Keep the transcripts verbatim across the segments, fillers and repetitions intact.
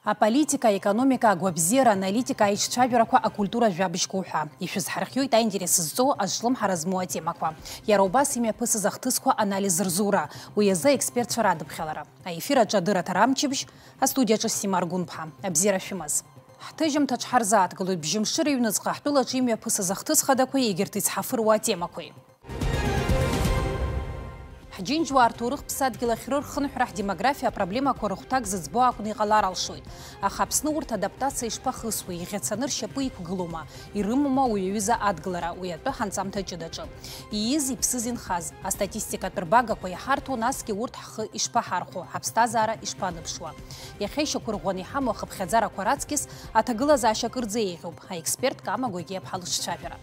Аполитика, аекономика, агәабзиара, аналитика, аиҿцәажәарақәа, акультура жәабжьқәа уҳәа. Ишәызҳархиоит аинтерес зҵоу азҿлымҳара змоу атемақәа. Иара убас имҩаԥысыз ахҭысқәа анализ рзура, уи азы аекспертцәа радыԥхьалара. Аефир аҿы адырраҭара амчыбжь, астудиаҿы Сима Аргәынԥҳа. Абзиара шәымаз. Ҳҭыжьымҭаҿ ҳарзааҭгылоит бжьымшыра ҩныҵҟа ҳтәылаҿы имҩаԥысыз ахҭыс хадақәеи егьырҭ ицҳафыруа атемақәеи. Ҳџьынџьуаа рҭоурых ԥсадгьыл ахь рырхынҳәра ҳдемографиа апроблемақәа рыхәҭак зыӡбо акәны иҟалар алшоит. Аха Аԥсны урҭ адаптациа ишԥахысуеи, иӷьацаны ршьапы иқәгылоума, ирымоума уи аҩыза адгылара, уи атәы ҳанҵамҭа ҷыдаҿы? Ииз, иԥсыз инхаз, астатистикатә рбагақәа иҳарҭо, насгьы урҭ ҳхы ишԥаҳархәо, ҳаԥсҭазаара ишԥаныԥшуа? Иахьа ишьақәырӷәӷәаны иҳамоу ахыԥхьаӡарақәа раҵкьыс аҭагылазаашьа акырӡа еиӷьуп, аекспертк амагәагьы иаԥҳал шцәажәара.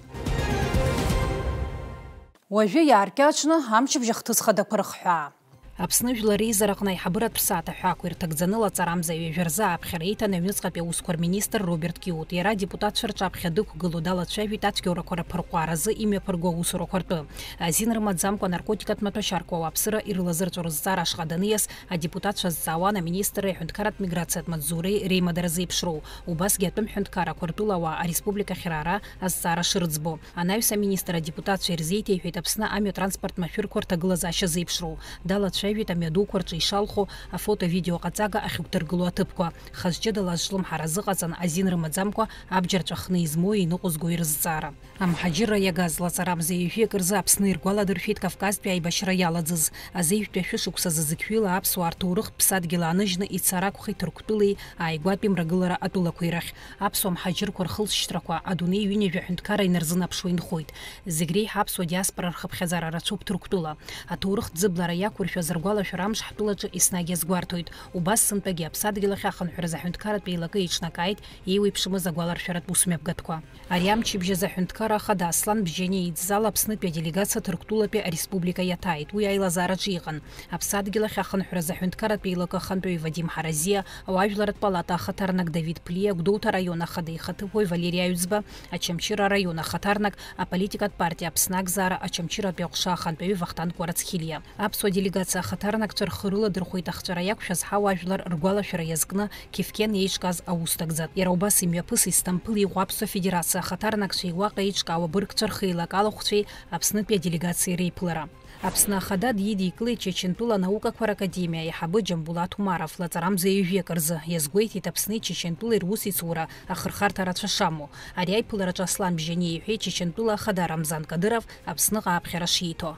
Уажәы иааркьаҿны амчыбжь ахҭыс хадақәа рыхҳәаа. Аԥсны Жәлар Реизараҟны аиҳабыратә ԥсаатә аҳәаақәа ирҭагӡаны лаҵарамза ҩажәа рзы ааԥхьара иҭан аҩныҵҟатәи аусқәа рминистр Роберт Киут. Иара адепутатцәа рҿаԥхьа дықәгыло далацәажәеит ацәгьоурақәа рыԥырҟәааразы имҩаԥырго аусурақәа ртәы. Азин рымаӡамкәа анаркотикатә маҭәашьарқәа ауааԥсыра ирылазырҵәо рызҵаара ашҟа даниас, адепутатцәа азҵаауан аминистрреи аҳәынҭқарратә миграциатә маҵзуреи реимадара зеиԥшроу, убасгьы атәым ҳәынҭқаррақәа ртәылауаа ареспублика ахьраара азҵаара шырыӡбо. Анаҩс аминистр адепутатцәа ирзеиҭеиҳәеит Аԥсны амҩа транспорт машәырқәа рҭагылазаашьа зеиԥшроу. Далацәажәеит амҩадуқәа рҿы ишалху афото-видео ҟаҵага ахьықәдыргыло аҭыԥқәа. Хаз ҷыдала азҿлымҳара азыҟаҵан, азин рымаӡамкәа абџьар ҵәахны измоу иныҟәызго ирызҵаара. Амҳаџьырра иагаз лаҵарамза ҩажәи акы рзы Аԥсны иргәаладыршәеит Кавказтәи аибашьра иалаӡыз. Азеижәтәи ашәышықәсазы зықьҩыла аԥсуаа рҭоурыхтә ԥсадгьыл ааныжьны ицара акәхеит Ҭырқәтәылеи ааигәатәи мрагылара атәылақәеи рахь. Аԥсуа мҳаџьырқәа рхылҵшьҭрақәа адунеи ҩынҩажәа ҳәынҭқарра инарзынаԥшуа инхоит. Зегь реиҳа аԥсуа диаспора рхыԥхьаӡара рацәоуп Ҭырқәтәыла. Аҭоурыхтә ӡыблара иақәыршәаз ргәалашәара амш ҳтәылаҿы еснагь иазгәарҭоит. Убас сынтәагьы Аԥсадгьыл ахь ахынҳәразы аҳәынҭқарратә еилакы еиҿнакааит еиуеиԥшымыз агәаларшәаратә усмҩаԥгатәқәа. Ари амчыбжь азы аҳәынҭқар ахада Аслан Бжьаниа идҵала Аԥснытәи аделегациа Ҭырқәтәылатәи ареспублика иаҭааит. Уи аилазаараҿы иҟан. Аԥсадгьыл ахь ахынҳәразы аҳәынҭқарратә еилакы ахантәаҩы Вадим Ҳаразиа, ауаажәларратә палата ахаҭарнак Давид Ԥлиа, Гәдоуҭа араион ахада ихаҭыԥуаҩ Валери Аҩӡба, Очамчыра араион ахаҭарнак, аполитикатә партиа Аԥсны акзаара Очамчыратәи аҟәша ахантәаҩы Вахтанг Кәарацхелиа. Аԥсуа делегациа ахаҭарнакцәа рхы рыладырхәеит ахҵәара иақәшәаз ҳауаажәлар ргәалашәара иазкны Кефкен еиҿкааз аусҭагӡатә. Иара убас имҩаԥысит Истампыл иҟоу Аԥсуа Федерациа ахаҭарнакцәеи уаҟа еиҿкаау абыргцәа рхеилак алахәцәеи Аԥснытәи аделегациеи реиԥылара. Аԥсны Ахада дидикылеит Чечентәыла анаукақәа ракадемиа аиҳабы Џьамбулаҭ Умаров лаҵарамза ҩажәи акы рзы. Иазгәеиҭеит Аԥсни Чечентәылеи русеицура ахырхарҭа рацәа шамоу. Ари аиԥылараҿы Аслан Бжьаниа иҳәеит Чечентәыла Ахада Рамзан Кадыров Аԥсныҟа ааԥхьара шиҭо.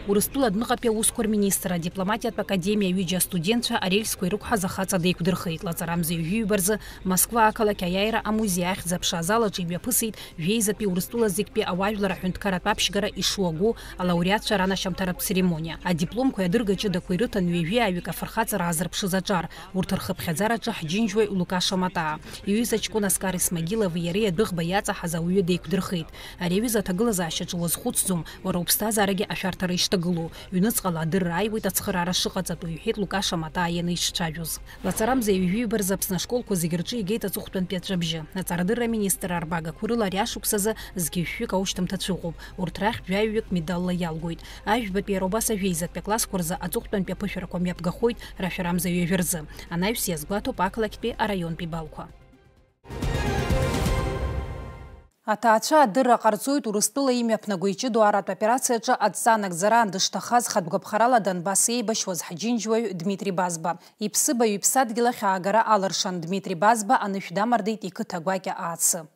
Урыстәыла адәныҟатәи аусқәа рминистр адипломатиатә академиа ҩыџьа астудентцәа арельсқәа ирықәҳаз ахаҵа деиқәдырхеит. Лаҵарамза ҩажәиҩба рзы Москва ақалақь аиааира амузеи ахьӡ-аԥша азал аҿы имҩаԥысит жәеизатәи Урыстәыла зегьтәи ауаажәлар аҳәынҭқарратә аԥшьгара ишуаго алауреатцәа ранашьамҭаратә церемониа. Адипломқәеи адырга ҷыдақәеи рыҭан ҩажәи ааҩык афырхаҵара аазырԥшыз аҿар. Урҭ рхыԥхьаӡараҿы ҳџьынџьуаҩ Лукаша Матаа, иҩыза ҷкәын Аскар Исмагилови иареи адәыӷба иаҵаҳаз ауаҩы деиқәдырхеит. Ари аҩыза аҭагылазаашьаҿы уазхәыцӡом, уара уԥсҭазаарагьы ашәарҭара ишҭагылоу, ҩныҵҟала адырра ааиуеит ацхыраара шыҟаҵатәу, иҳәеит Лукаша Матаа ианеицәажәоз. Лаҵарамза ҩажәиҩба рзы Аԥсны ашколқәа зегьы рҿы игеит аҵыхәтәантәи аҵәабжьы. Аҵарадырра аминистр арбагақәа рыла ари ашықәсазы зқьи жәшәи каушьҭымҭа цәыҟоуп. Урҭ рахьтә жәаҩык медалла иалгоит. Ажәбатәи иара убас ажәеизатәи аклассқәа рзы аҵыхәтәантәи аԥышәарақәа мҩаԥгахоит рашәарамза ҩажәа рзы. Анаҩс иазгәаҭоуп ақалақьтәи араионтәи балқәа. Аҭаацәа адырра ҟарҵоит Урыстәыла имҩаԥнаго иҷыдоу аратә операциаҿы адҵа анагӡараан дышҭахаз хатә гәаԥхарала Донбасс еибашьуаз ҳџьынџьуаҩ Дмитри Базба. Иԥсыбаҩ иԥсадгьыл ахь аагара алыршан Дмитри Базба анышә дамардеит иқыҭа гәакьа аацы.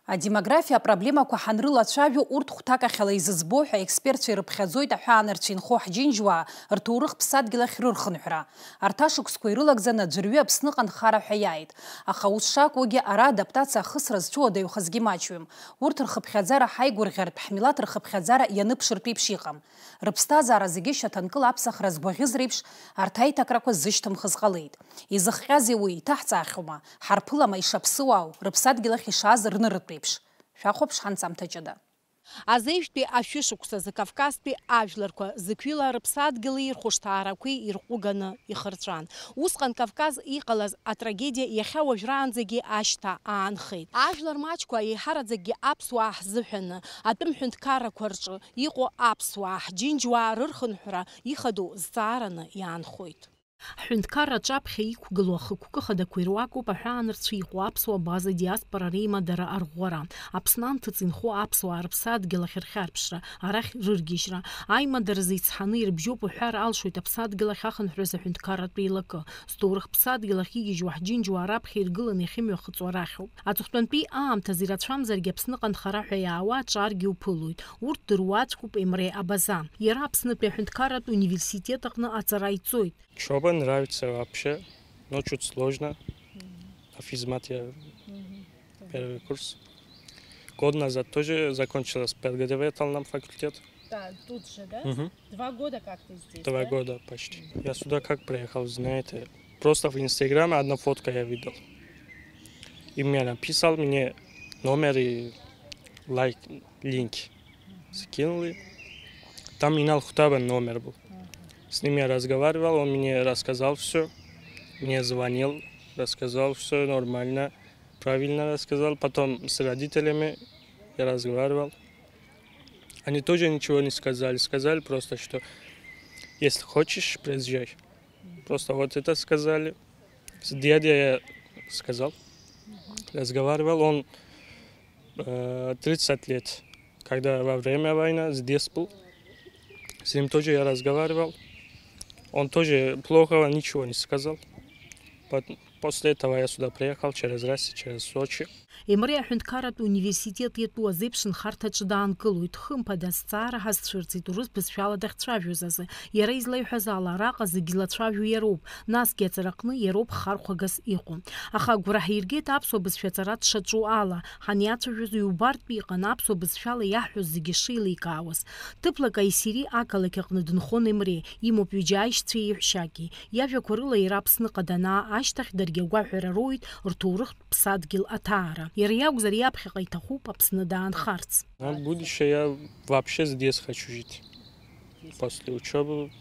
Адемографиа апроблемақәа ҳанрылацәажәо, урҭ хәҭакахьала изыӡбо ҳәа аекспертцәа ирыԥхьаӡоит аҳәаанырцә инхо ҳџьынџьуаа рҭоурых ԥсадгьыл ахь рырхынҳәра. Арҭ ашықәсқәа ирылагӡаны аӡәырҩы Аԥсныҟа нхара ҳәа иааит. Аха ус шакәугьы, ара адаптациа ахысра зцәыуадаҩхазгьы маҷҩым. Урҭ рхыԥхьаӡара ҳаигәырӷьартә, ҳмилаҭ рхыԥхьаӡара ианыԥшыртә еиԥш иҟам. Рыԥсҭазаара зегьы шьаҭанкыла аԥсахра згәаӷьыз реиԥш, арҭ аиҭакрақәа зышьҭымхыз ҟалеит. Изыхҟьазеи уи, иҭаҳҵаахьоума? Ҳарԥылама ишаԥсыуаау, рыԥсадгьыл ахь ишааз рнырратә реиԥш? Шәахәаԥш ҳанҵамҭа ҷыда. Азеижәтәи ашәышықәсазы Кавказтәи ажәларқәа зықьҩыла рыԥсадгьыли рхәышҭаарақәеи ирҟәыганы ихырҵәан. Усҟан Кавказ иҟалаз атрагедиа иахьа уажәраанӡагьы ашьҭа аанхеит. Ажәлар маҷқәа еиҳараӡакгьы аԥсуаа ҳзыҳәаны, атәым ҳәынҭқаррақәа рҿы иҟоу аԥсуаа, ҳџьынџьуаа рырхынҳәра ихадоу зҵаараны иаанхоит. Ҳҳәынҭқарра аҿаԥхьа иқәгылоу ахықәкы хадақәа ируакуп аҳәаанырцә иҟоу аԥсуа база диаспора реимадара арӷәӷәара, Аԥсны анҭыҵ инхо аԥсуаа рыԥсадгьыл ахь рхьарԥшра, арахь рыргьежьра. Аимадаразы ицҳаны ирыбжьоуп уҳәар алшоит аԥсадгьыл ахь ахынҳәразы аҳәынҭқарратә еилакы. Зҭоурых ԥсадгьыл ахь игьежьуа ҳџьынџьуаа раԥхьа иргыланы иахьымҩахыҵуа рахьоуп. Аҵыхәтәантәи аамҭазы ирацәамзаргьы Аԥсныҟа нхара ҳәа иаауа аҿаргьы уԥылоит. Урҭ дыруаӡәкуп Емре Абаза. Иара Аԥснытәи аҳәынҭқарратә университет аҟны аҵара иҵоит. Учёба нравится вообще, но чуть сложно. На физмат я первый курс. Год назад тоже закончилась подготовительном факультет. Да, тут же, да? Мгм. Два года как ты здесь, Два да? года почти. Я сюда как приехал, знаете? Просто в Инстаграме одна фотка я видел. И мне написал, мне номер и лайк, линк скинули. Там Инал Хутаба номер был. С ним я разговаривал, он мне рассказал все. Мне звонил, рассказал все нормально, правильно рассказал. Потом с родителями я разговаривал. Они тоже ничего не сказали. Сказали просто, что если хочешь, приезжай. Просто вот это сказали. С дядей я сказал, разговаривал. Он э, тридцать лет, когда во время войны здесь был. С ним тоже я разговаривал. Он тоже плохого ничего не сказал. Пот- После этого я сюда приехал через Россию, через Сочи. Емре аҳәынҭқарратә университет иатәу азеиԥш нхарҭаҿы даанкылоит. Хымԥада, азҵаара ҳазцәырҵит урыс бызшәала дахьцәажәоз азы. Иара излаиҳәаз ала, араҟа зегь злацәажәо иароуп, насгьы аҵараҟны иароуп хархәагас иҟоу. Аха агәра ҳиргеит аԥсуа бызшәа аҵара дшаҿу ала, ҳаниацәажәоз иубартә иҟан аԥсуа бызшәала иаҳҳәоз зегьы шеиликаауаз. Ҭыԥла Каисери ақалақь аҟны дынхон Емре, имоуп ҩыџьа аишьцәеи иаҳәшьаки. Иажәақәа рыла иара Аԥсныҟа данаа ашьҭахь даргьы агәаҳәара роуит рҭоурыхтә ԥсадгьыл аҭаара. Иара иакәзар иаԥхьаҟа иҭахуп Аԥсны даанхарц. На будущее я вообще здесь хочу жить. После учебы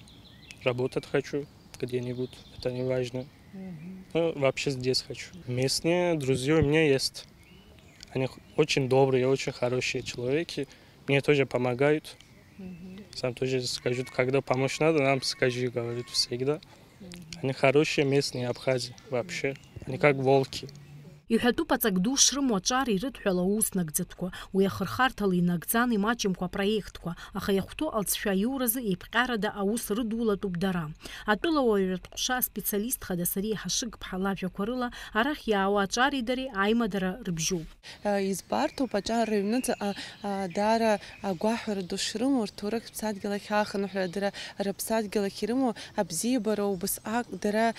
работать хочу где-нибудь, это не важно. Ну, вообще здесь хочу. Местные друзья у меня есть. Они х- очень добрые, очень хорошие человеки. Мне тоже помогают. Сам тоже скажут, когда помощь надо, нам скажи, говорит всегда. Они хорошие местные абхазы вообще. Они как волки. Иҳәатәуп аҵак ду шрымоу аҿар ирыдҳәалоу аус нагӡатәқәа, уи ахырхарҭала инагӡан имаҷымкәа апроектқәа, аха иахәҭоу алҵшәа аиуразы еиԥҟьарада аус рыдулатәуп дара. Атәылауаҩратә ҟәша аспециалист хада Сариа Ҳашыгԥҳа лажәақәа рыла, арахь иаауа аҿари дареи аимадара рыбжьоуп. Избарҭоуп аҿар рыҩныҵаҟа, а, даара агәаҳәара ду шрымоу, рҭоурыхтә ԥсадгьыл ахь ахынҳәра, дара рыԥсадгьыл ахь ирымоу абзиабара убасҟак дара,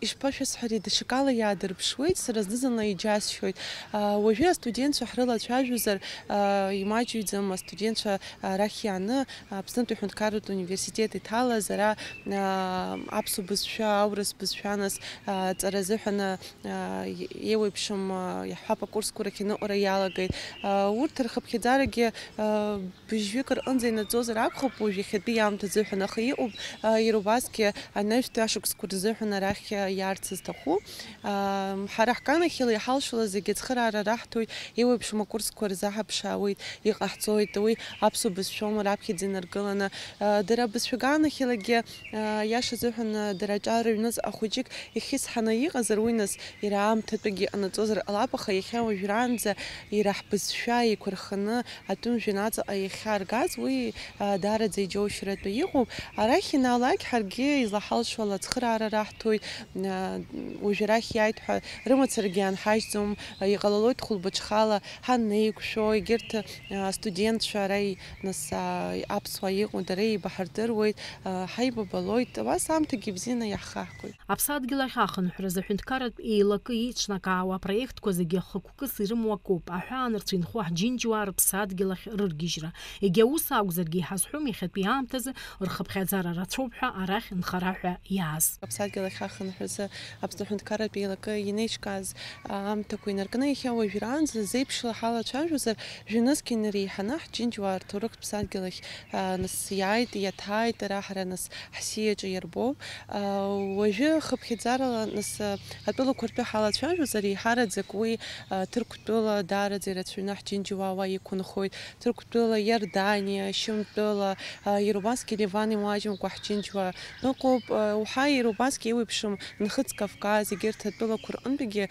ишԥашәасҳәари, даҽакала иаадырԥшуеит, сара зны-зынла иџьасшьоит. А, уажәы астудентцәа ҳрылацәажәозар, а, имаҷыҩӡам астудентцәа, а, арахь иааны, Аԥснытәи аҳәынҭқарратә университет иҭалаз, ара, а, аԥсуа бызшәа, аурыс бызшәа, нас, а, ҵара азыҳәан, а, а, е-, еиуеиԥшым, а, иаҳҳәап, акурсқәа рахь аныҟәара иалагеит. А, урҭ рхыԥхьаӡарагьы, а, быжьҩык рҟынӡа инаӡозар акәхап уажә иахьатәи аамҭа азыҳәан, аха иҟоуп, а, иара убасгьы анаҩстәи ашықәсқәа рзыҳәан арахь, а, иаарц зҭаху. А, ҳара ҳганахьала иҳалшола зегьы ацхыраара раҳҭоит, еиуеиԥшым акурсқәа рзаҳаԥшаауеит, иҟаҳҵоит, уи аԥсуа бызшәоума раԥхьаӡа инаргыланы. А, дара абызшәа ганахьалагьы, а, иаша азыҳәан, а, дара аҿар рыҩныҵҟа хәыҷык ихьысҳаны иҟазар, уи нас иара аамҭатәыгьы ҟанаҵозар ҟалап, аха иахьа уажәраанӡа иара ҳбызшәа еиқәырханы атәым жәҩан аҵаҟа иахьаргаз, уи, а, даараӡа иџьоушьаратәы иҟоуп. Арахь ианаалак, ҳаргьы излаҳалшо ала ацхыраара раҳҭоит, а, уажә арахь иааит ҳәа рымацарагьы иаанҳажьӡом, а, иҟалалоит хәылбыҽхала ҳанеиқәшәо, егьырҭ, а, астудентцәа ара и-, нас, а, аԥсуаа иҟоу дара еибаҳардыруеит, а, ҳаибабалоит, абас аамҭагьы бзианы иаҳхаҳгоит. Аԥсадгьыл ахь ахынҳәразы аҳәынҭқарратә еилакы еиҿнакаауа апроектқәа зегьы хықәкыс ирымоу акоуп, аҳәаанырцә инхо ҳџьынџьуаа рыԥсадгьыл ахь рыргьежьра. Егьа ус акәзаргьы, иҳазҳәом иахьатәи аамҭазы рхыԥхьаӡара рацәоуп ҳәа арахь нхара ҳәа иааз. Аԥсадгьыл ахь ахынҳәразы Аԥсны аҳәынҭқарратә еилакы ианеиҿкааз, а, Аамҭақәа инаркны иахьа уажәраанӡа зеиԥшла ҳалацәажәозар, жәа-нызқь инареиҳаны ҳџьынџьуаа рҭоурыхтә ԥсадгьыл ахь, а, нас иааит, иаҭааит, ара ҳара нас ҳсиаҿы иарбоуп. А, уажәы хыԥхьаӡарала нас, а, атәылақәа ртәы ҳалацәажәозар, еиҳараӡак уи, а, Ҭырқәтәыла даараӡа ирацәаҩны ҳџьынџьуаа уа иқәынхоит. Ҭырқәтәыла, Иорданиа, Шьымтәыла, а, иара убасгьы Ливан имаҷымкәа ҳџьынџьуаа ыҟоуп. А, уҳәа иара убасгьы еиуеиԥшым Нхыҵ Кавказ, егьырҭ атәылақәа рҟынтәигьы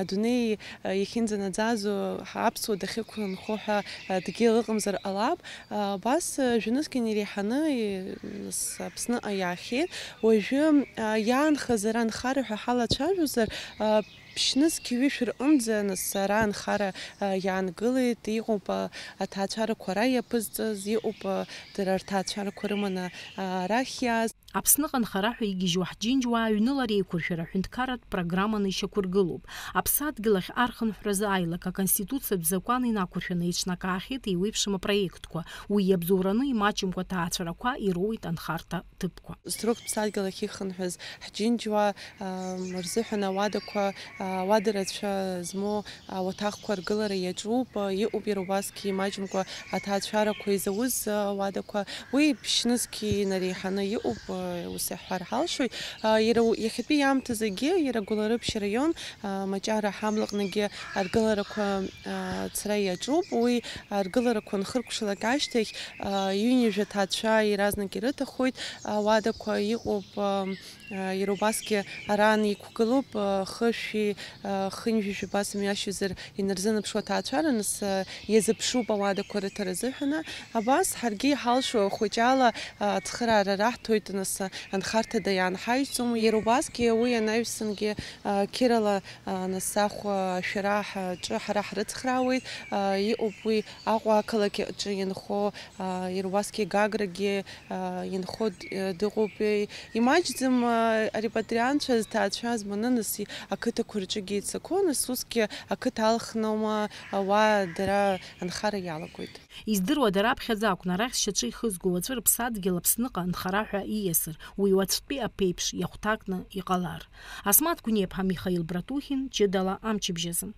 адунеи иахьынӡанаӡазу аԥсуа дахьықәынхо ҳәа дгьыл ыҟамзар ҟалап. Абас жәа-нызқь инареиҳаны, нас Аԥсныҟа иаахьеит. Уажәы иаанхаз ара анхара ҳәа ҳалацәажәозар, ԥшь-нызқь ҩышә рҟынӡа нас ара анхара иаангылеит. Иҟоуп аҭаацәарақәа ара иаԥызҵаз, иҟоуп дара рҭаацәарақәа рыманы арахь иааз. Аԥсныҟа анхара ҳәа игьежьуа ҳџьынџьуаа аҩныла реиқәыршәара ҳәынҭқарратә программаны ишьақәыргылоуп. Аԥсадгьыл ахь архынҳәразы аилак аконституциатә закәан инақәыршәаны еиҿнакаахьеит еиуеиԥшым апроектқәа. Уи иабзоураны имаҷымкәа аҭаацәарақәа ироуеит анхарҭа ҭыԥқәа. Зҭоурыхтә ԥсадгьыл ахь ихынҳәыз ҳџьынџьуаа, ам, рзыҳәан ауадақәа, ауада рацәа змоу ауаҭахқәа ргылара иаҿуп, иҟоуп иара убасгьы имаҷымкәа аҭаацәарақәа изауз ауадақәа. Уи ԥшь-нызқь инареиҳаны иҟоуп, ус иаҳҳәар ҳалшоит. Иара у-, иахьатәи аамҭазыгьы иара Гәыларыԥшь араион, Маҷара аҳамлаҟнагьы аргыларақәа ацара иаҿуп. Уи аргыларақәа анхыркәшалак ашьҭахь, ҩынҩажәа ҭаацәа иаразнак ирыҭахоит ауадақәа. Иҟоуп, иара убасгьы араан иқәгылоуп, хышәи, хынҩажәи убас мҩашьозар инарзынаԥшуа ҭаацәара, нас, иазыԥшуп ауадақәа рыҭара азыҳәаны. Абас ҳаргьы иҳалшо хәыҷала, ацхыраара раҳҭоит, нас, анхарҭада иаанҳажьӡом. Иара убасгьы уи анаҩсангьы, қьырала, нас, ахә ашәара ҳаҿы ҳара ҳрыцхраауеит. Иҟоуп уи Аҟәа ақалақь аҿы инхо, иара убасгьы Гаграгьы, инхо д-, дыҟоуп. Имаҷӡам, арепатриантцәа зҭаацәа зманы, нас, и-, ақыҭақәа рҿыгьы ицақәо, нас, усгьы ақыҭа алхны аума, ауаа дара анхара иалагоит. Издыруада, раԥхьаӡа акәын арахь зшьаҿа ихызго, уаҵәы рыԥсадгьыл Аԥсныҟа анхара ҳәа ииасыр, уи уаҵәтәи аԥеиԥш иахәҭакны иҟалар. Асмаҭ Гәниаԥҳа, Михаил Братухин, ҷыдала амчыбжьазы.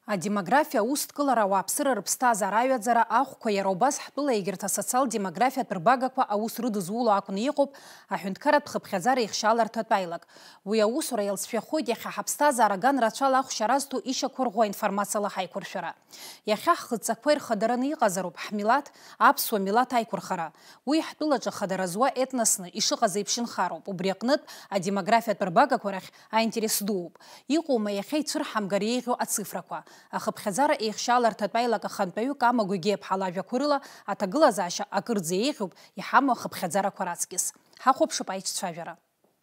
Адемографиа аусҭкылара, ауааԥсыра рыԥсҭазаара аҩаӡара ахәқәа, иара убас ҳтәыла егьырҭ асоциал-демографиатә рбагақәа аус рыдызуло акәны иҟоуп аҳәынҭқарратә хыԥхьаӡара ихшьааларҭатә аилак. Уи аусура иалҵшәахоит иахьа ҳаԥсҭазаара ган рацәала ахәшьара азҭо ишьақәырӷәӷәа информациала ҳаиқәыршәара. Иахьа ҳхыҵцақәа ирхадараны иҟазароуп ҳмилаҭ, аԥсуа милаҭ аиқәырхара. Уи ҳтәылаҿы хадара зуа етносны ишыҟаз еиԥш инхароуп. Убри аҟнытә адемографиатә рбагақәа рахь аинтерес дууп. Иҟоума иахьа ицәырҳамгар еиӷьу ацифрақәа? Ахыԥхьаӡара еихшьааларҭатә аилак ахантәаҩы Кама Гогиаԥҳа лажәақәа рыла аҭагылазаашьа акырӡа еиӷьуп, иҳамоу ахыԥхьаӡарақәа раҵкьыс. Ҳахәаԥшып аиҿцәажәара.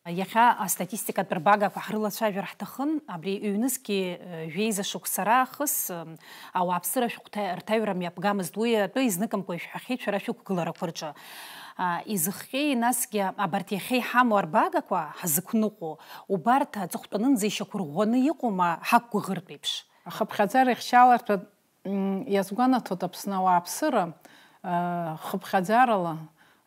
Иахьа астатистикатә рбагақәа ҳрылацәажәар ҳҭахын, абри ҩнызқьи, э, жәеиза шықәса раахыс, э, ауааԥсыра ашәҟәҭа-, рҭаҩра мҩаԥгамызт, уи атәы изныкымкәа ишәҳәахьеит шәара шәықәгыларақәа рҿы. А, изыхҟьеи, насгьы абарҭ иахьа иҳамоу арбагақәа ҳзықәныҟәо, убарҭ аҵыхәтәанынӡа ишьақәырӷәӷәаны иҟоума ҳақәгәыӷыртә еиԥш? Ахыԥхьаӡара ихшьааларҭа М, иазгәанаҭоит Аԥсны ауааԥсыра, а, хыԥхьаӡарала,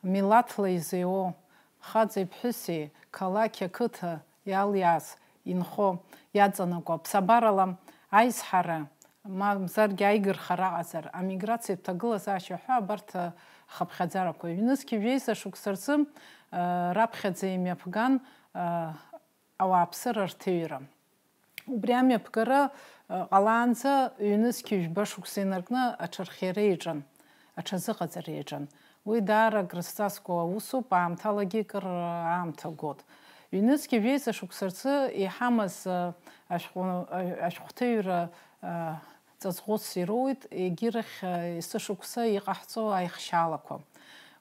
милаҭла изеиуоу, хаҵеи ԥҳәыси, қалақь ақыҭа иалиааз, инхо, иаҵанакуа, ԥсабарала аизҳара, мамзаргьы аигырхара аҟазар, амиграциатә ҭагылазаашьа ҳәа абарҭ, а, хыԥхьаӡарақәа. Ҩнызқьи жәеиза шықәса рзы, а, раԥхьаӡа имҩаԥган, а, ауааԥсыра рҭыҩра. Убри амҩаԥгара, э, ҟалаанӡа ҩнызқьи жәба шықәса инаркны аҽархиара иаҿын, аҽазыҟаҵара иаҿын. Уи даара акрызҵазкуа усуп, аамҭалагьы кыр, э, аамҭа гот. Ҩнызқьи жәеиза шықәса рзы иҳамаз, э, ашәҟәы-, э, ашәҟәҭыҩра, э, ҵаҵӷәыс ироуит, егьирахь, э, есышықәса иҟаҳҵо аихшьаалақәа.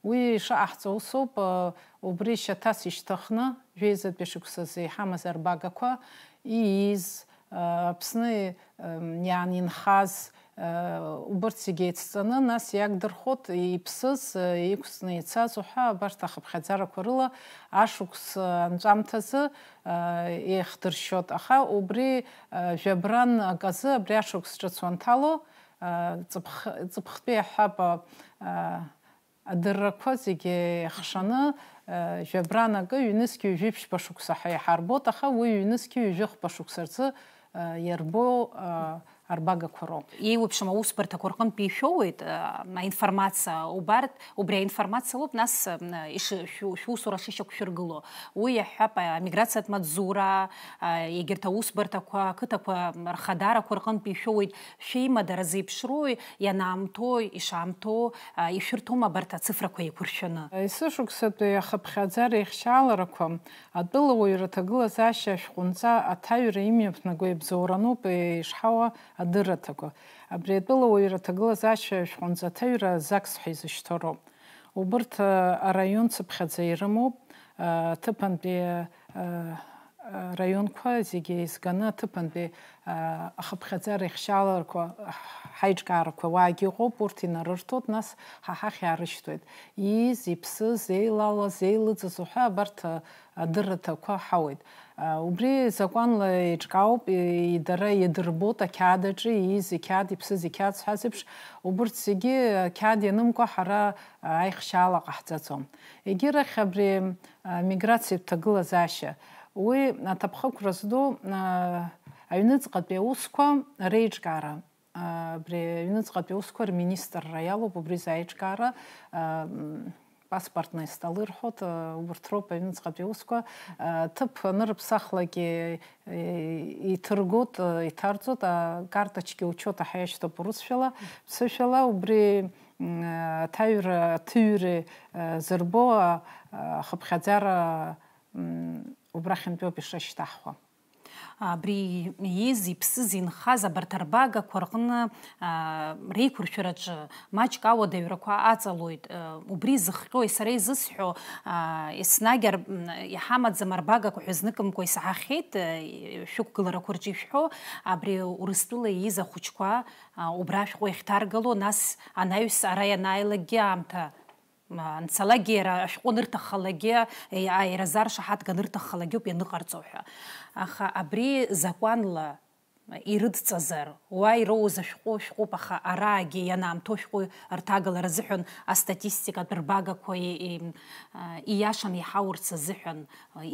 Уи ишаҟаҳҵо усоуп, э, убри шьаҭас ишьҭыхны, жәеизатәи шықәсазы иҳамаз арбагақәа, ииз, э, Аԥсны, э, иаанинхаз, э, убырҭ зегьы еицҵаны, нас иагдырхәот иԥсыз, э, иқәҵны ицаз уҳәа, абарҭ ахыԥхьаӡарақәа рыла ашықәс, э, анҵәамҭазы, э, еихдыршьот. Аха убри, э, жәабран аказы абри ашықәс ҿыц уанҭало, э, ҵыԥх-, ҵыԥхтәи аҳәап, э, адыррақәа зегьы еихшаны, Жәабран акы ҩнызқьи ҩажәи ԥшьба шықәса ҳәа иҳарбоит, аха уи ҩнызқьи ҩажәи хԥа шықәса рзы иарбоу арбагақәа роуп. Еиуеиԥшым аусбарҭақәа рҟынтә ишәоуеит аинформациа, убарҭ, убри аинформациа лоуп нас шәусура шышьақәшәыргыло. Уи иаҳҳәап, амиграциатә маҵзура, егьырҭ аусбарҭақәа, ақыҭақәа рхадарақәа рҟынтә ишәоуеит. Шәеимадара зеиԥшроуи, ианаамҭоу, ишаамҭоу ишәырҭома абарҭ ацифрақәа еиқәыршәаны? Есышықәсатәи ахыԥхьаӡара ихьчаларақәа атәылауаҩра аҭагылазаашьа ашәҟәынҵа аҭаҩра имҩаԥнаго иабзоуроуп ишҳауа адырраҭақәа. Абри атәылауаҩра аҭагылазаашьа ашәҟәынҵа аҭаҩра ЗАГС ҳәа изышьҭоу роуп. Убырҭ араион цыԥхьаӡа ирымоуп, аҭыԥантәи араионқәа зегьы еизганы аҭыԥантәи ахыԥхьаӡара ихьчаларақәа, ҳаиҿкаарақәа уаагьы ыҟоуп, урҭ инарырҭоит, нас ҳа ҳахь иаарышьҭуеит. Ииз, иԥсыз, еилалаз, еилыҵыз уҳәа абарҭ адырраҭақәа ҳауеит. Убри закәанла еиҿкаауп, дара иадырбоит ақьаад аҿы ииз иқьаад, иԥсыз иқьаад зҳәаз еиԥш, убырҭ зегьы ақьаад ианымкәа ҳара аихшьаала ҟаҳҵаӡом. Егьирахь абри амиграциатә ҭагылазаашьа, уи аҭыԥхықәра зду аҩныҵҟатәи аусқәа реиҿкаара, абри аҩныҵҟатәи аусқәа рминистрра иалоуп убри аиҿкаара, паспортные столы рҳәоит, убарҭ роуп аҩныҵҟатәи аусқәа, ҭыԥ анырыԥсахлакгьы иҭыргоит, иҭарҵоит, акарточки учета ҳәа иашьҭоуп урысшәала, ԥсышәала, убри аҭаҩра, аҭыҩра зырбо ахыԥхьаӡара убрахьынтәоуп ишышьҭаҳхуа. Абри ииз, иԥсыз, инхаз абарҭ арбагақәа рҟны реиқәыршәараҿы маҷк ауадаҩрақәа аҵалоит. Убри зыхҟьои сара изысҳәо, еснагь ар-, иҳамаӡам арбагақәа ҳәа зныкымкәа исаҳахьеит, шәықәгыларақәа рҿы ишәҳәо, абри Урыстәыла ииз ахәыҷқәа убра ашәҟәы иахьҭаргало, нас анаҩс ара ианааилакгьы аамҭа анцалакгьы, иара ашәҟәы анырҭаххалакгьы, аира заршаҳаҭганы рҭаххалакгьы ауп ианыҟарҵо ҳәа. Аха абри закәанла ирыдҵазар, уа ироуз ашәҟәы шәҟәуп, аха араагьы ианаамҭоу шәҟәы рҭагалара азыҳәан астатистикатә рбагақәа и-, и-, ииашаны иҳаурц азыҳәан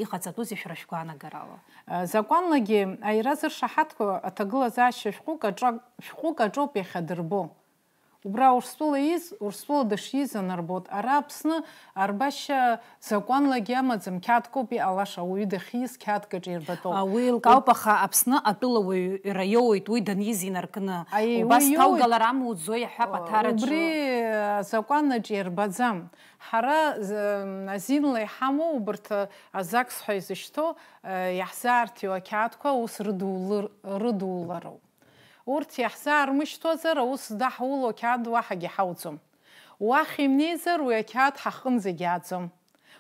иҟаҵатәузеи шәара шәгәаанагарала? Закәанлагьы аира зыршаҳаҭго аҭагылазаашьа шәҟәык аҿа-, шәҟәык аҿоуп иахьадырбо. Убра Урыстәыла ииз, Урыстәыла дышииз анарбоит. Ара Аԥсны арбашьа закәанлагьы амаӡам, қьаадк ауп иҟалаша, ауаҩы дахьиз қьаадк аҿы ирбатәоуп. Уи еилкаауп, аха Аԥсны атәылауаҩра иоуеит уи даниз инаркны. Аиеи, убас уи иоуеит. Ҭалгалар амуӡои, иаҳҳәап, аҭараҿы. Убри, э, азакәан аҿы ирбаӡам. Ҳара, з-, азинла иҳамоу убарҭ, э, азакс ҳәа изышьҭоу, э, иаҳзаарҭиуа ақьаадқәа ус рыдулыр-, рыдулароуп. Урҭ иаҳзаармышьҭуазар, аус здаҳуло ақьаад уаҳагьы ҳауӡом. Уахь имнеизар, уи ақьаад ҳахынӡагьы ааӡом.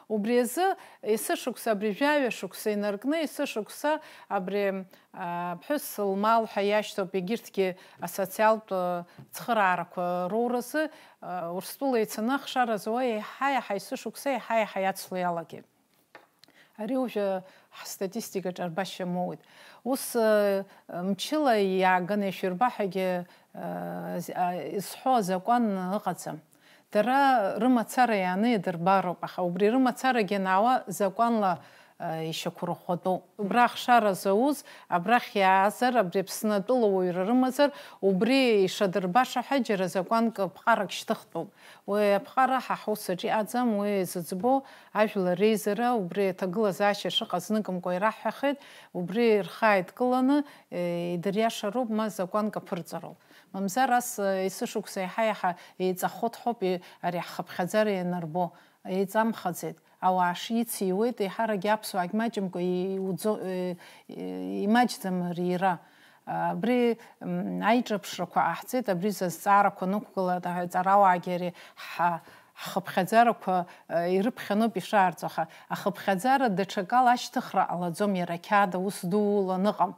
Убри азы есышықәса, абри жәаҩа шықәса инаркны, есышықәса абри, а, ԥҳәыс лмал ҳәа иашьҭоуп, егьырҭгьы асоциалтә, а, цхыраарақәа роуразы, а, Урыстәыла ицаны ахшара зуа еиҳа-еиҳа есышықәса еиҳа-еиҳа иацло иалагеит. Ари уажәы ҳстатистикаҿы арбашьа моуит. Ус, э, мчыла иааганы ишәырбаҳәагьы, э, з-, а, изҳәо азакәан ыҟаӡам. Дара рымацара иааны идырбароуп, аха убри рымацарагьы анаауа закәанла, э, ишьақәырӷәӷәатәуп. Убра ахшара зауз, абрахь иаазар, абри Аԥсны атәылауаҩра рымазар, убри ишадырбаша ҳәа џьара закәанк ԥҟарак шьҭыхтәуп. Уи аԥҟара ҳа ҳус аҿы иҟаӡам, уи зыӡбо ажәлар реизара, убри аҭагылазаашьа шыҟаз ныкымкәа ираҳҳәахеит, убри рхы ааидкыланы, е, идыриашароуп, ма закәанк аԥырҵароуп. Мамзар ас, е, есышықәса иаҳа-иаҳа еиҵахоит ҳәоуп, е, ари ҳхыԥхьаӡара ианарбо, еиҵамхаӡеит. Ауаа шициуеит, еиҳаракгьы аԥсуаагь маҷымкәа иуӡо-, е, е, имаҷӡам рира. Абри, м, аиҿаԥшрақәа ҟаҳҵеит, абри зазҵаарақәа нықәгылеит, аҵарауаагьы ари ҳа-, ҳхыԥхьаӡарақәа, э, ирыԥхьаноуп ишаарҵо, аха ахыԥхьаӡара даҽакала ашьҭыхра ҟалаӡом, иара ақьаад аус дуулан ыҟам.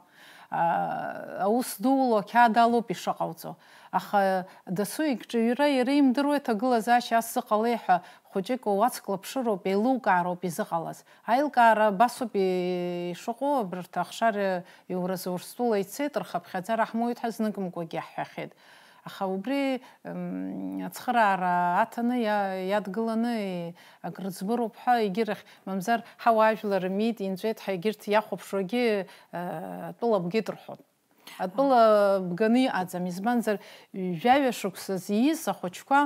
А, аус дууло ақьаад алоуп ишыҟауҵо. Аха дасу икҿыҩра иара имдыруеит, аҭагылазаашьа ас зыҟалеи ҳәа хәыҷык уацклаԥшыроуп, еилукаароуп изыҟалаз. Аилкаара абасоуп ишыҟоу, абарҭ ахшара иуразы Урыстәыла ицеит, рхыԥхьаӡара ҳмоуит ҳәа зныкымкәагьы иаҳҳәахьеит. Аха убри ацхыраара аҭаны иадгыланы акрыӡбыроуп ҳәа, егьирахь, мамзар, ҳауаажәлар рмит, инҵәеит ҳәа егьырҭ иахәаԥшуагьы атәыла бгеит рҳәон. Атәыла бганы иҟаӡам, избанзар, жәаҩа шықәсазы ииз ахәыҷқәа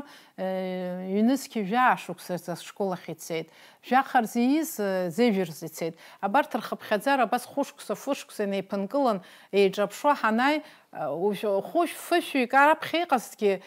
ҩнызқьи жәаа шықәсазы ашкол ахь ицеит, жәаха рзы ииз зежәа рзы ицеит. Абарҭ рхыԥхьаӡара абас хәышықәса, фышықәса инеиԥынкылан еиҿаԥшуа ҳанааи, Уажә хәышә-фышәҩы икараԥхьа иҟазҭгьы,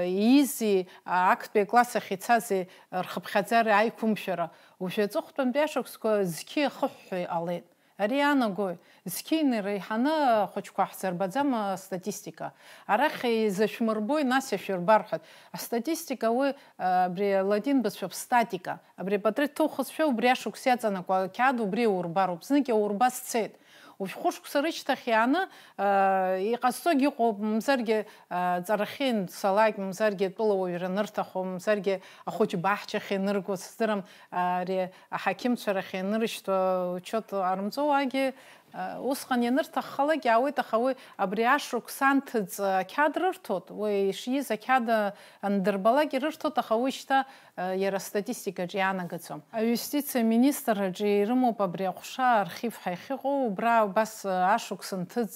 иизи, актәи акласс ахь ицази рхыԥхьаӡара аиқәымшәара, уажә аҵыхәтәантәи ашықәсқәа зқьи ахыҳәҳәеи ҟалеит. Ари иаанагои? Зқьи иреиҳаны ахәыҷқәа ҳзырбаӡам астатистика. Арахь изашәмырбои, нас иашәырбар ҳәа. Астатистика уи, абри алатин бызшәоуп, статика. Абри апатреҭ ҭухызшәа убри ашықәс иаҵанакуа ақьаад убри иурбароуп. Знык иаурба сцеит. Уажә хәышықәса рышьҭахь иааны, аа, иҟазҵогьы ыҟоуп, мамзаргьы, аа, ҵарахьы ианцалак, мамзаргьы атәылауаҩра анырҭаху, мамзаргьы ахәыҷ баҳчахь ианырго, сыздырам, ари аҳақьымцәа рахь ианырышьҭуа, учет ҟарымҵо, уагьы, аа, усҟан ианырҭаххалак иаауеит, аха уи абри ашықәс анҭыҵ ақьаад рырҭоит, уи ишиз ақьаад андырбалак ирырҭоит, аха уи шьҭа, аа, иара астатистикаҿы иаанагаӡом. Аиустициа аминистрраҿы ирымоуп абри аҟәша архив ҳәа иахьыҟоу, убра убас, аа, ашықәс анҭыҵ,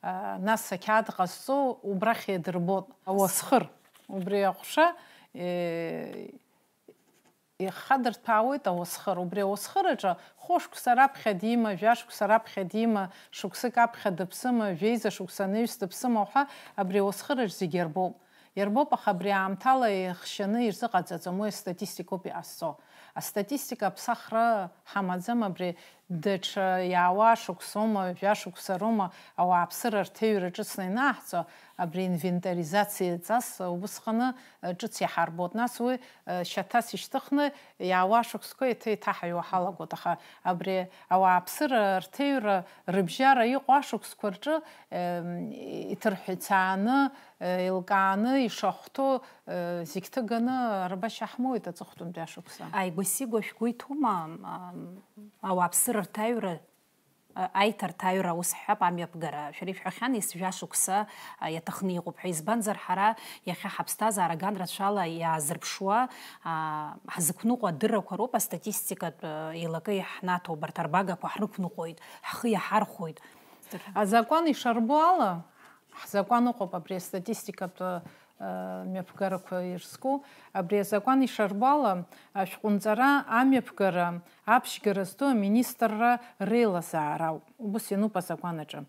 аа, нас ақьаад ҟазҵо убрахь иадырбоит. Ауасхыр. Убри аҟәша, е, ихадырҭәаауеит ауасхыр. Убри ауасхыр аҿы хәышықәса раԥхьа дима, жәашықәса раԥхьа дима, шықәсык аԥхьа дыԥсыма, жәеиза шықәса анаҩс дыԥсыма ҳәа абри ауасхыр аҿы зегьы иарбоуп. Иарбоуп, аха абри аамҭала ихшьаны ирзыҟаҵаӡом, уи астатистикоуп иҟазҵо. Астатистика аԥсахра ҳамаӡам, абри даҽа иаауа шықәсоума, жәашықәса роума ауааԥсыра рҭыҩра ҿыцны ианаҳҵо, абри инвентаризациа ҵас убысҟаны, э, ҿыц иаҳарбоит. Нас уи, э, шьаҭас ишьҭыхны иаауа шықәсқәа еиҭа иҭаҳаҩуа ҳалагоит, аха абри ауааԥсыра рҭыҩра рыбжьара иҟоу ашықәсқәа рҿы, э, иҭырҳәцааны, еилкааны ишахәҭоу, зегь ҭыганы арбашьа ҳмоуит аҵыхәтәантәи ашықәса. Ааигәа-сигәа шәгәы иҭоума, ам, ауааԥсыра рҭаҩра, а, аиҭарҭаҩра, ус ҳҳәап, амҩаԥгара? Шәара ишәҳәахьан, ес-, жәашықәса, а, иаҭахны иҟоуп ҳәа. Избанзар, ҳара иахьа ҳаԥсҭазаара ган рацәала иаазырԥшуа, а, ҳзықәныҟәо адыррақәа роуп астатистикатә, а, еилакы иаҳнаҭо, убарҭ арбагақәа ҳрықәныҟәоит, ҳхы иаҳархәоит. Азакәан ишарбо ала, Ҳзакәан ыҟоуп абри астатистикатә, э, мҩаԥгарақәа ирызку. Абри азакәан ишарбо ала, ашәҟәынҵара амҩаԥгара аԥшьгара зду аминистрра реилазаара ауп. Убыс иануп азакәан аҿы.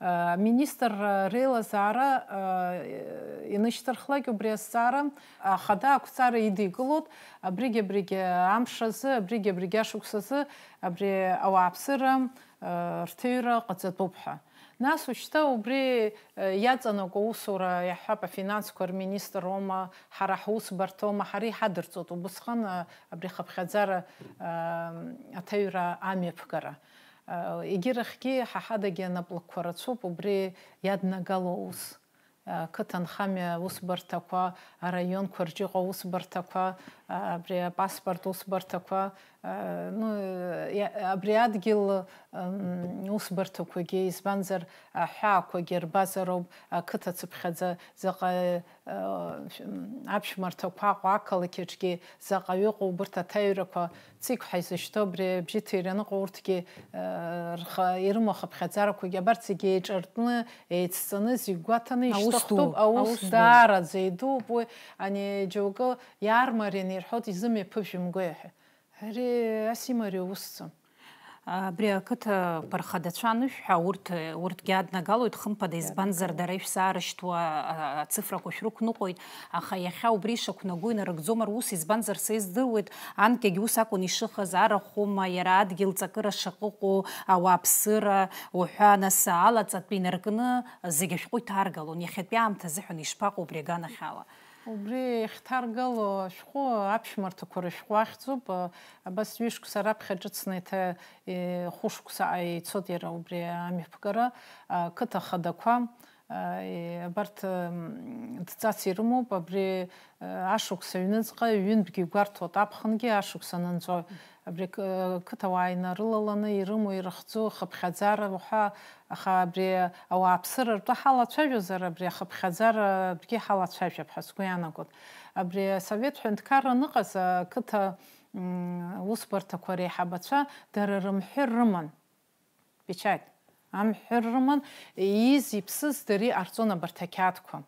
Э, аминистрра реилазаара, э, инышьҭырхлак убри азҵаара ахада ақәҵара идикылоит, абригь-абригь амш азы, абригь-абригь ашықәс азы абри ауааԥсыра, э, рҭыҩра ҟаҵатәуп ҳәа. Нас ушьҭа убри, э, иаҵанакуа аусура иаҳҳәап, афинансқәа рминистр аума, ҳара ҳусбарҭа аума, ҳара иҳадырҵоит убысҟан, э, абри ахыԥхьаӡара, э, аҭаҩра амҩаԥгара. Э, егьырахьгьы ҳа ҳадагьы анаплакқәа рацәоуп убри иаднагало аус. Э, қыҭанхамҩа усбарҭақәа, араионқәа рҿы иҟоу аусбарҭақәа, э, абри апаспорт усбарҭақәа, Э, ну, э, иа-, абри адгьыл, м, усбарҭақәагьы, избанзар, аҳәаақәагьы рбазароуп, ақыҭа цыԥхьаӡа заҟа, э, шә-, м, аԥшәмарҭақәа Аҟәа ақалақь аҿгьы заҟаҩы ыҟоу убырҭ аҭаҩрақәа, ҵигә ҳәа изышьҭоу абри абжьы ҭира аныҟоу урҭгьы, э, рха-, ирымоу ахыԥхьаӡарақәагьы, абарҭ зегьы еиҿартны, еицҵаны, зегь гәаҭаны Аус ишьҭыхтәуп, ду, аус аус ду. Даараӡа идууп уи, ани џьоукы иаармарианы ирҳәоит, изымҩаԥыжәымгои ҳәа. Ари ас имариоу усӡам. Абри ақыҭақәа рхадацәа анышәҳәа, урҭ, урҭгьы аднагалоит, хымԥада, избанзар, дара ишәзаарышьҭуа, а, ацифрақәа шәрықәныҟәоит, аха иахьа убри ишақәнаго инарыгӡом рус, избанзар, са издыруеит, анкьагь ус акәын ишыҟаз, арахәыма, иара адгьыл ҵакыра шаҟа ыҟоу, ауааԥсыра уҳәа, нас алаҵатәи инаркны зегь ашәҟәы иҭаргалон, иахьатәи аамҭа азыҳәан ишԥаҟоу убри аганахьала? Убри иахьҭаргало ашәҟәы аԥшәмарҭақәа рышәҟәы ахьӡуп. Абас ҩышықәса раԥхьа ҿыцны еиҭа, е, хәышықәсаҟа ицоит иара убри амҩаԥгара, ақыҭа хадақәа, Абарҭ дҵас ирымоуп, абри ашықәс аҩныҵҟа ҩынтәгьы игәарҭоит, аԥхынгьы ашықәс анынҵәо, абри қыҭауааины рылаланы ирымоу, ирыхӡу ахыԥхьаӡара уҳәа, аха абри ауааԥсыра ртәы ҳалацәажәозар, абри ахыԥхьаӡара атәгьы ҳалацәажәап ҳәа сгәы иаанагоит. Абри асовет ҳәынҭқарра аныҟаз ақыҭа усбарҭақәа реиҳабацәа дара рымҳәыр рыман. Печать. Амҳәыр рыман, ииз иԥсыз дара иҟарҵон абарҭ ақьаадқәа.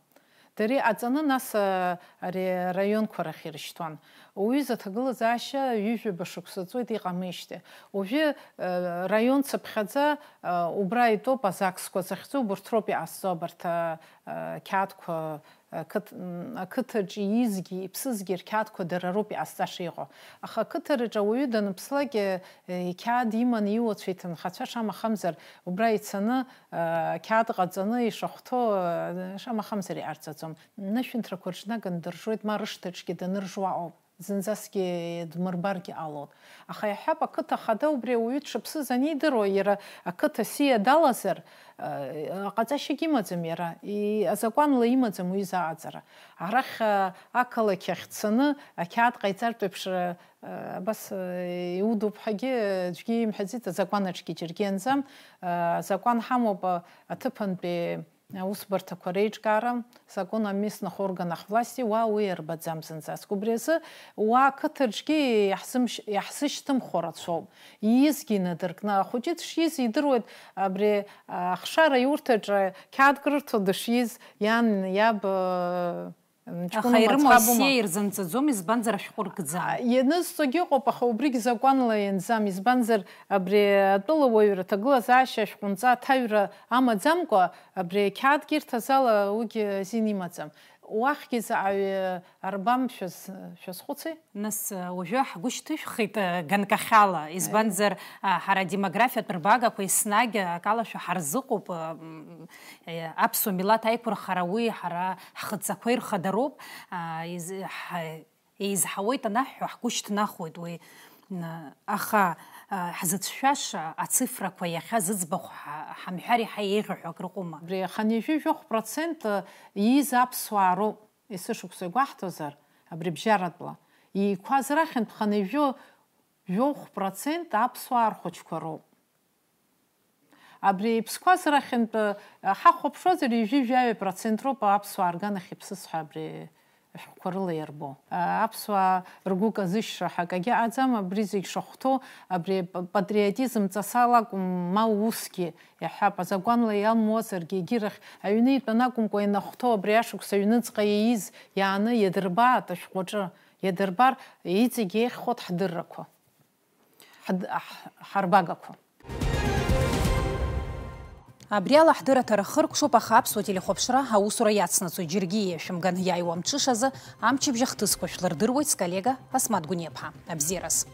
Дара иҟаҵаны, нас, а, ари араионқәа рахь ирышьҭуан. Уҩыза аҭагылазаашьа ҩажәаба шықәса ҵуеит иҟамижьҭеи. Уажәы, а, раион цыԥхьаӡа, а, убра итәоуп азаксқәа захьӡу, убарҭ роуп иҟазҵо абарҭ, а, а, қьаадқәа. Ақыҭ-, м, ақыҭаҿ иизгьы, иԥсызгьы рқьаадқәа дара роуп иҟазҵаша иҟоу. Аха ақыҭараҿ ауаҩы даныԥслак, э, иқьаад иманы иуацәа иҭынхацәа шамахамзар, убра ицаны, э, ақьаад ҟаҵаны ишахәҭоу, э, шамахамзар иҟарҵаӡом. Нышәынҭрақәа рыҽнаганы дыржуеит, ма рышҭаҿгьы даныржуа ауп. Зынӡаскгьы дмырбаргьы ҟалоит. Аха иаҳҳәап, ақыҭа ахада убри ауаҩы дшыԥсыз анидыруа, иара ақыҭа сиа далазар, э, ҟаҵашьагьы имаӡам иара, и-, азакәанла имаӡам уи изааӡара. Арахь, э, ақалақь ахь дцаны, ақьаад ҟаиҵартә еиԥш, э, абас, э, иудоуп ҳәагьы аӡәгьы имҳәаӡеит, азакәанаҿгьы џьаргьы ианӡам. Э, азакәан ҳамоуп, э, аҭыԥантәи аусбарҭақәа реиҿкаара, закон о местных органах власти, уа уи иарбаӡам зынӡаск. Убри азы уа ақыҭаҿгьы иаҳзымш-, иаҳзышьҭымхуа рацәоуп. Иизгьы инадыркны, ахәыҷы дшиз идыруеит, абри, а, ахшара иурҭаҿы қьаадк рырҭо дышиз, иан, иаб, а, м, Аха ҷкәына ирымоу мацхабума? Асиа ирзынҵаӡом, избанзар, ашәҟәы ркӡам. А, ианызҵогьы ыҟоуп, аха убригь закәанла ианӡам, избанзар, абри атәылауаҩра, аҭагылазаашьа ашәҟәынҵа аҭаҩра амаӡамкәа, абри ақьаадгьы ирҭаз ала уигьы азин имаӡам. Уахьгьы заҟаҩы арбам шәаз-, шәазхәыци? Нас, уажәы ҳгәы шьҭышәхит, э, ганкахьала, избанзар, а, ҳара адемографиатә рбагақәа еснагь акалашәа ҳарзыҟоуп, э, м, э, аԥсуа милаҭ аиқәырхара уи ҳара ҳхаҵақәа ирхадароуп, а, из-, ҳа-, еизҳауеит анаҳҳәо, ҳгәы шьҭнахуеит уи. Н-, аха, а, ҳзыцәшәаша ацифрақәа иахьа зыӡбахә ҳа-, ҳамҳәар иаҳа еиӷьу ҳәа акрыҟоума? Абри хынҩажәи жәохә процент, э, ииз аԥсуаа роуп, есышықәса игәаҳҭозар, абри бжьаратәла. Иқәаз рахьынтә хынҩажәи жәохә процент аԥсуаа рхәыҷқәа роуп. Абри иԥсқәаз рахьынтә, э, ҳахәаԥшуазар, ҩажәи жәаҩа процент роуп аԥсуаа рганахь иԥсыз ҳәа абри ашәҟәқәа рыла иарбоу. Аԥсуаа ргәы казышьра ҳәа акагьы ыҟаӡам, абри зегь шахәҭоу, абри п-, патриотизм ҵасала акәым, ма усгьы иаҳҳәап, азакәанла иамуазаргьы, егьирахь аҩны итәаны акәымкәа ианахәҭоу абри ашықәс аҩныҵҟа ииз иааны иадырбааит ашәҟәаҿы, иадырбар, иҵегь еиӷьхоит ҳдыррақәа, ҳд-, ҳ-, ҳарбагақәа. Абри ала ҳдырраҭара хыркәшоуп, аха Аԥсуа телехәаԥшра аусура иацнаҵоит. Џьаргьы иашәымган, иааиуа амҽышазы амчыбжь ахҭысқәа шәлырдыруеит сколлега Асмаҭ Гәыниаԥҳа. Абзиараз.